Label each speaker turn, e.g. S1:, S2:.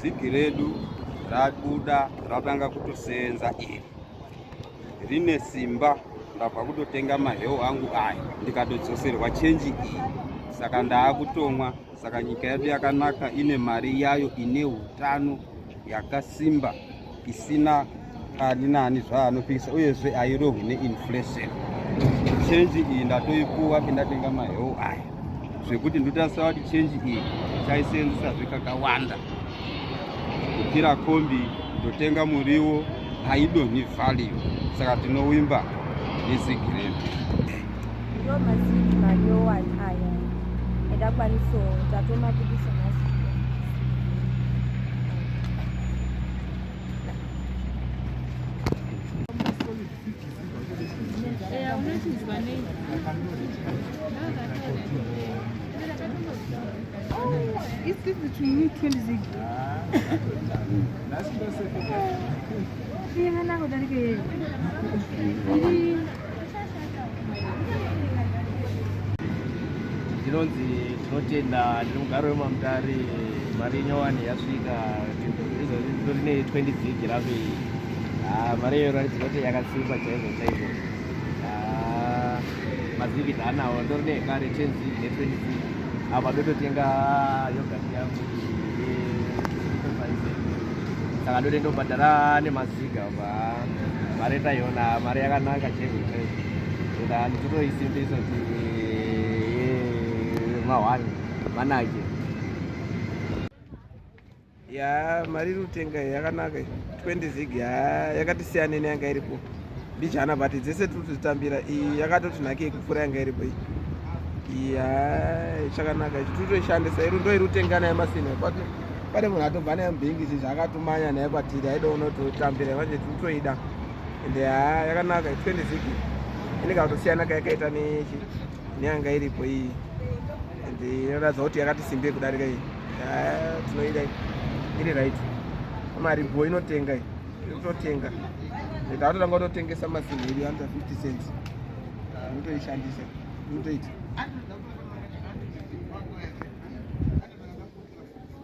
S1: Zigi redu rabuda, ratanga kutoseenza iri, rine simba. Ndabva kutotenga maheu angu aya, ndikatodzoserwa chenji iyi, saka ndaakutomwa. Saka nyika yedu yakanaka, ine mari yayo ine utano, yakasimba, isina ani naani zvaanopikisa, uyezve hairohwi neinflation. Chenji iyi ndatoipuwa pendatenga maheu aya, zvekuti ndotarisa kuti chenji iyi chaisenzesazve kakawanda, kukwira kombi, kutotenga muriwo, haidonhi value. Saka tinowimba nezigi redu.
S2: Ndo mazigi manyowani aya endakwaniso tatomabudisa nhasi.
S3: Unochinzwa nei?
S4: Is this the new 20 zig?
S2: Yakanaka kudarika yeye.
S5: Ndinonzi Tinotenda, ndiri mugaro wemaMutare. Mari nyowani yasvika izvozvi, nditori ne20 zig rangu iyi. Ah, mari iyoyo ratidza kuti yakasimba chaizvo chaizvo. Ah, mazigi ndaanawo, ndori neyekare 10 zig ne20 zig. Apa ndototenga yogurt yangu ye, saka ndode ndobhadhara nemazigi apa. Mari taiona, mari yakanaka chaizvo chaizvo, enda nditotoisimbisa kuti mahwani manake.
S6: Ya, mari iri kutenga iyi yakanaka iyi. 20 zig ya yakati siyane neyanga iripo mbijana, but dzese tiri kutozitambira. Iyi yakatoti nakei kupfuura yanga iripo iyi. Iyi ha, chakanaka ichi, tiri kutoishandisa. Iri ndo iri kutenga nayo masina. Pane munhu atobva nayo mubhengi, izvi zvaakatumanya nayo kwatiri, aida unototambira manje, tiri kutoida. Ende ha, yakanaka 20 zig, inenge kutosiyana kayakaita nechi neyanga iripo iyi, ende inoratidza kuti yakati simbei kudarika iyi. Ha, tinoida iyi, iri right. Mari bho inotenga iyi, iri kutotenga. Tatotanga kutotengesa masinhi edu anoita 50 cents, inotoishandisa, inotoita.